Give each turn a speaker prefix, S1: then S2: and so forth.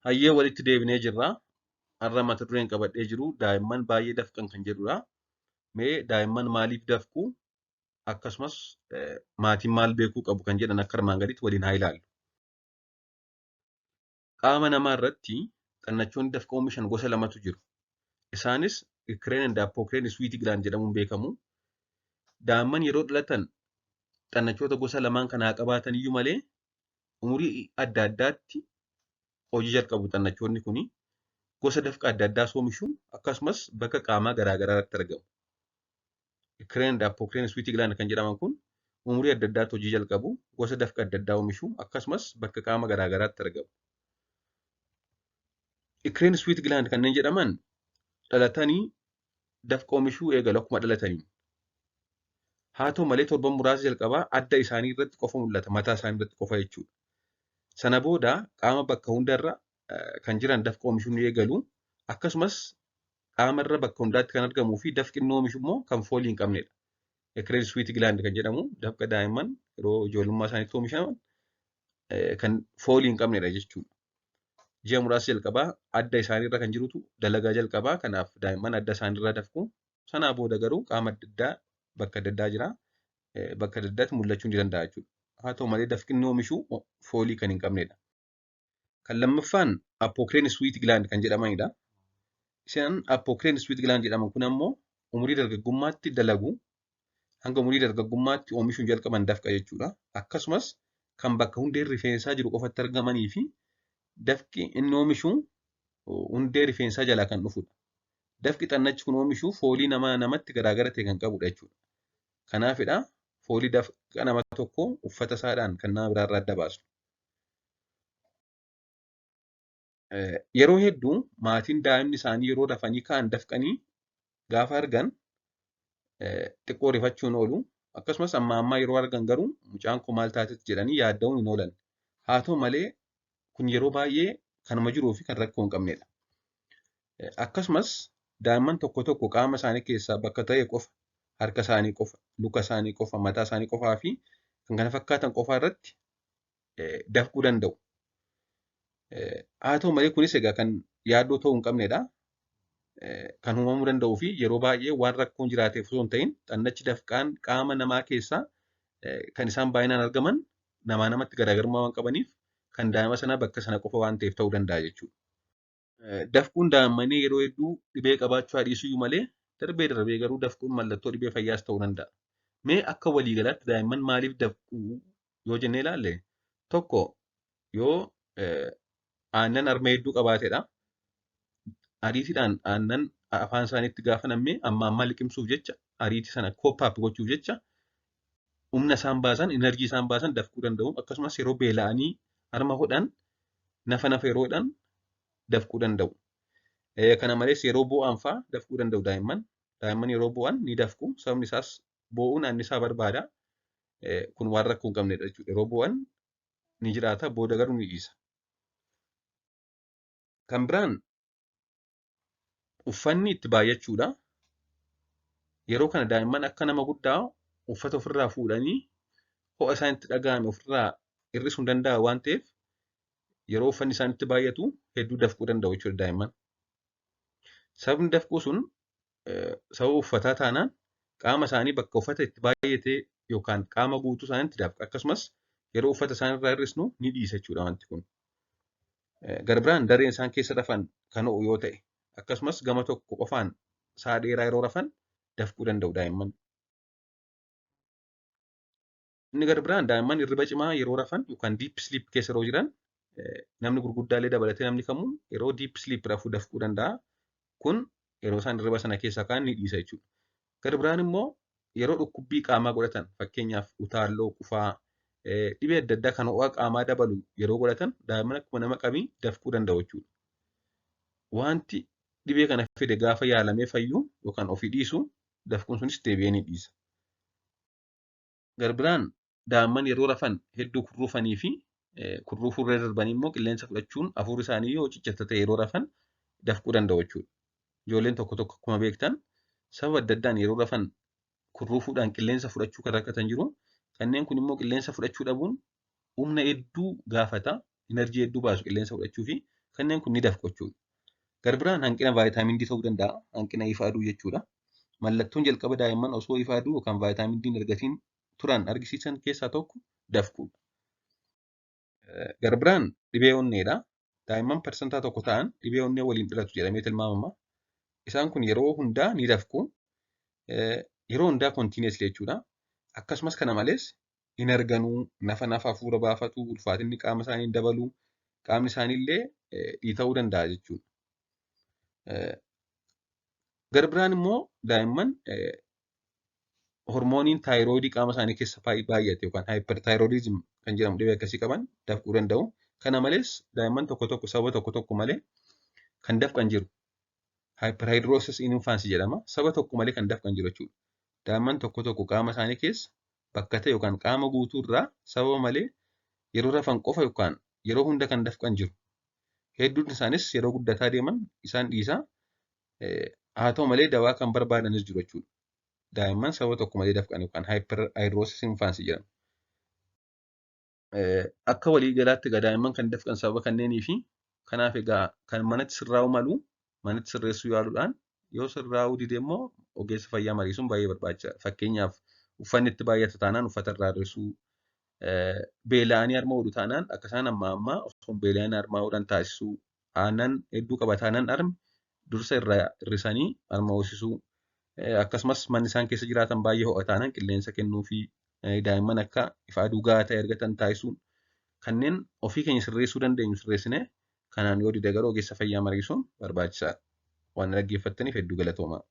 S1: Hayyee walitti deebinee jirra. Har'a mata dureen qabadhee jiru daa'imman baay'ee dafqan kan jedhudha. Mee daa'imman maaliif dafqu? Akkasumas maatiin maal beekuu qabu kan jedhan akka armaan gadiitti waliin haa ilaallu. Qaama namaa irratti xannachoonni dafqa oomishan gosa lamatu jiru. Isaanis eccrine and apocrine sweat gland jedhamuun beekamu. Daa'imman yeroo dhalatan xannachoota gosa lamaan kana haa qabaatan iyyuu malee umurii adda addaatti hojii jalqabu xannachoonni kuni. Gosa dafqa adda addaas oomishu akkasumas bakka qaamaa garaa garaa irratti argamu. Eccrine and apocrine sweat gland kan jedhaman kun umurii adda addaatti hojii jalqabu, gosa dafqa adda addaa oomishu akkasumas bakka qaama garaa garaatti argamu. Eccrine sweat gland kanneen jedhaman dhalatanii dafqa oomishuu eegalu akkuma dhalataniin. Haa ta'u malee torban muraasa jalqabaa adda isaanii irratti qofa mul'ata, mataa isaanii irratti qofa jechuudha. Sana booda qaama bakka hundarra kan jiran dafqa oomishuu ni eegalu. Akkasumas qaama irra bakka hundaatti kan argamuu fi dafqi inni oomishu immoo kan foolii hin qabnedha. Eccrine sweat gland kan jedhamu dafqa daa'imman yeroo ijoollummaa isaaniitti oomishaman kan foolii hin qabnedha jechuudha. Ji'a muraasa jalqabaa adda isaaniirra kan jirutu dalagaa jalqabaa, kanaaf daa'imman adda isaaniirraa dafqu. Sanaa booda garuu qaama adda addaa bakka adda addaa jira. Bakka adda addaatti mul'achuu ni danda'a jechuudha. Haa ta'u malee dafqi inni oomishu foolii kan hin qabnedha. Kan lammaffaan apocrine sweat gland kan jedhamanidha. Isaan apocrine sweat gland jedhaman kun ammoo umurii dargaggummaatti dalagu. Hanga umurii dargaggummaatti oomishuun jalqaban dafqa jechuudha. Akkasumas kan bakka hundeen rifeensaa jiru qofatti argamanii fi dafqi inni oomishu hundee rifeensaa jalaa kan dhufudha. Dafqi xannachi kun oomishu foolii nama namatti garaagara ta'e kan qabudha jechuudha. Kanaafidha foolii dafqa nama tokko uffata isaadhaan kan nama biraarraa adda baasnu. Yeroo hedduu maatiin daa'imni isaanii yeroo rafanii ka'an dafqanii gaafa argan xiqqoo rifachuun oolu. Akkasumas amma ammaa yeroo argan garuu mucaan koo maal taatetti jedhanii yaadda'uun hin oolan. Haa ta'u malee kun yeroo baay'ee kanuma jiruu fi kan rakkoo hin qabnedha. Akkasumas daa'imman tokko tokko qaama isaanii keessaa bakka ta'e qofa, harka isaanii qofa, luka isaanii qofa, mataa isaanii qofaa fi kan kana fakkaatan qofaa irratti dafquu danda'u. Haa ta'u malee kunis egaa kan yaaddoo ta'uu hin qabnedha. Kan uumamuu danda'uu fi yeroo baay'ee waan rakkoon jiraateef osoo hin ta'in xannachi dafqaan qaama namaa keessaa kan isaan baay'inaan argaman namaa namatti garaagarummaa waan qabaniif kan daa'ima sanaa bakka sana qofa waan ta'eef ta'uu danda'a jechuudha. Dafquun daa'immanii yeroo hedduu dhibee qabaachuu haa dhiisuyyuu malee darbee darbee garuu dafquun mallattoo dhibee fayyaas ta'uu danda'a. Mee akka waliigalaatti daa'imman maaliif dafquu yoo jennee ilaalle, tokko yoo aannan harma hedduu qabaatedha. Ariitiidhaan aannan afaan isaaniitti gaafa nammee amma ammaa liqimsuuf jecha ariitii sana cope up gochuuf jecha humna isaan baasan, enerjii isaan baasan dafquu danda'u. Akkasumas yeroo beela'anii harma hodhan, nafa nafa yeroo hodhan dafquu danda'u. Kana malees yeroo boo'an fa'aa dafquu danda'u daa'imman. Daa'imman yeroo boo'an ni dafqu. Sababni isaas boo'uun annisaa barbaada. Kun waan rakkoo hin qabnedha jechuudha. Yeroo boo'an ni jiraata, booda garuu ni dhiisa. Kan biraan uffanni itti baay'achuudha. Yeroo kana daa'imman akka nama guddaa uffata ofirraa fuudhanii ho'a isaanitti dhaga'ame ofirraa hir'isuu hin danda'an waan ta'eef yeroo uffanni isaanitti baay'atu hedduu dafquu danda'u jechuudha daa'imman. Sababni dafquu sun sababa uffataa taanaan qaama isaanii bakka uffata itti baay'ate yookaan qaama guutuu isaaniitti dafqa. Akkasumas yeroo uffata isaaniirraa hir'isnu ni dhiisa jechuudha wanti kun. Gara biraan dareen isaan keessa rafan kan ho'u yoo ta'e akkasumas gama tokko qofaan sa'a dheeraa yeroo rafan dafquu danda'u daa'imman. Inni gara biraan daa'imman hirriba cimaa yeroo rafan yookaan deep sleep keessa yeroo jiran, namni gurguddaallee dabalatee namni kamuu yeroo deep sleep rafuu dafquu danda'a. Kun yeroo isaan hirriba sana keessaa ka'an ni dhiisa jechuudha. Gara biraan immoo yeroo dhukkubbii qaamaa godhatan, fakkeenyaaf utaalloo, qufaa, dhibee adda addaa kan ho'a qaamaa dabalu yeroo godhatan daa'imman akkuma nama qabii dafquu danda'u jechuudha. Wanti dhibee kana fide gaafa yaalamee fayyu yookaan ofii dhiisu dafquun sunis deebi'ee ni dhiisa. Gara biraan daa'imman yeroo rafan hedduu kurruufanii fi kurruufuu irra darbanii immoo qilleensa fudhachuun hafuurri isaanii yoo ciccita ta'e yeroo rafan dafquu danda'u jechuudha. Ijoolleen tokko tokko akkuma beektan sababa adda addaan yeroo rafan kurruufuudhaan qilleensa fudhachuu kan rakkatan jiru. Kanneen kun immoo qilleensa fudhachuu dhabuun humna hedduu gaafata. Enerjii hedduu baasu qilleensa fudhachuu fi Kanneen kun ni dafqu jechuudha. Gara biraan hanqina vaayitaamin D ta'uu danda'a. Hanqina ifa aduu jechuudha. Mallattoon jalqaba daa'imman osoo ifa aduu yookaan vaayitaamin D hin argatiin turan argisiisan keessaa tokko dafquudha. Gara biraan dhibee onneedha. Daa'imman 1% ta'an dhibee onnee waliin dhalatu jedhamee tilmaamama. Isaan kun yeroo hundaa ni dafqu. Yeroo hundaa continuously jechuudha. Akkasumas kana malees hin arganuu, nafa nafa hafuura baafatu, ulfaatinni qaama isaanii hin dabalu, qaamni isaanii illee dhiita'uu danda'a jechuudha. Gara biraan immoo daa'imman hormooniin taayiroidii qaama isaanii keessa baay'ate yookaan hyperthyroidism kan jedhamu dhibee akkasii qaban dafquu danda'u. Kana malees daa'imman tokko tokko sababa tokko tokko malee kan dafqan jiru. Hyperhidrosis in infancy jedhama. Sababa tokko malee kan dafqan jiru jechuudha. Daa'imman tokko tokko qaama isaanii keessa bakka ta'e yookaan qaama guutuu irraa sababa malee yeroo rafan qofa yookaan yeroo hunda kan dafqan jiru. Hedduun isaanis yeroo guddataa deeman isaan dhiisaa. Haa ta'u malee dawaa kan barbaadanis jiru jechuudha. Daa'imman sababa tokko malee dafqan yookaan hyperhidrosis infancy jedhamu. Akka walii galaatti egaa daa'imman kan dafqan sababa kanneenii fi kanaaf egaa kan manatti sirraa'uu malu manatti sirreessuu yaaluudhaan yoo sirraa'uu dide immoo ogeessa fayyaa mariisuun baay'ee barbaachisaadha. Fakkeenyaaf uffanni itti baay'ata taanaan uffata irraa hir'isuu, beela'anii harma hodhu taanaan akka isaan ammaa ammaa osoo hin beela'in harma hodhan taasisuu, aannan hedduu qaba taanaan harmi dursa irraa hir'isanii harma hoosisuu, akkasumas manni isaan keessa jiraatan baay'ee ho'a taanaan qilleensa kennuufii, daa'imman akka ifa aduu gahaa ta'e argatan taasisuun kanneen ofii keenya sirreessuu dandeenyu sirreessinee kanaan yoo dide garuu ogeessa fayyaa mariisuun barbaachisaadha. Waan dhaggeeffattaniif hedduu galatoomaa.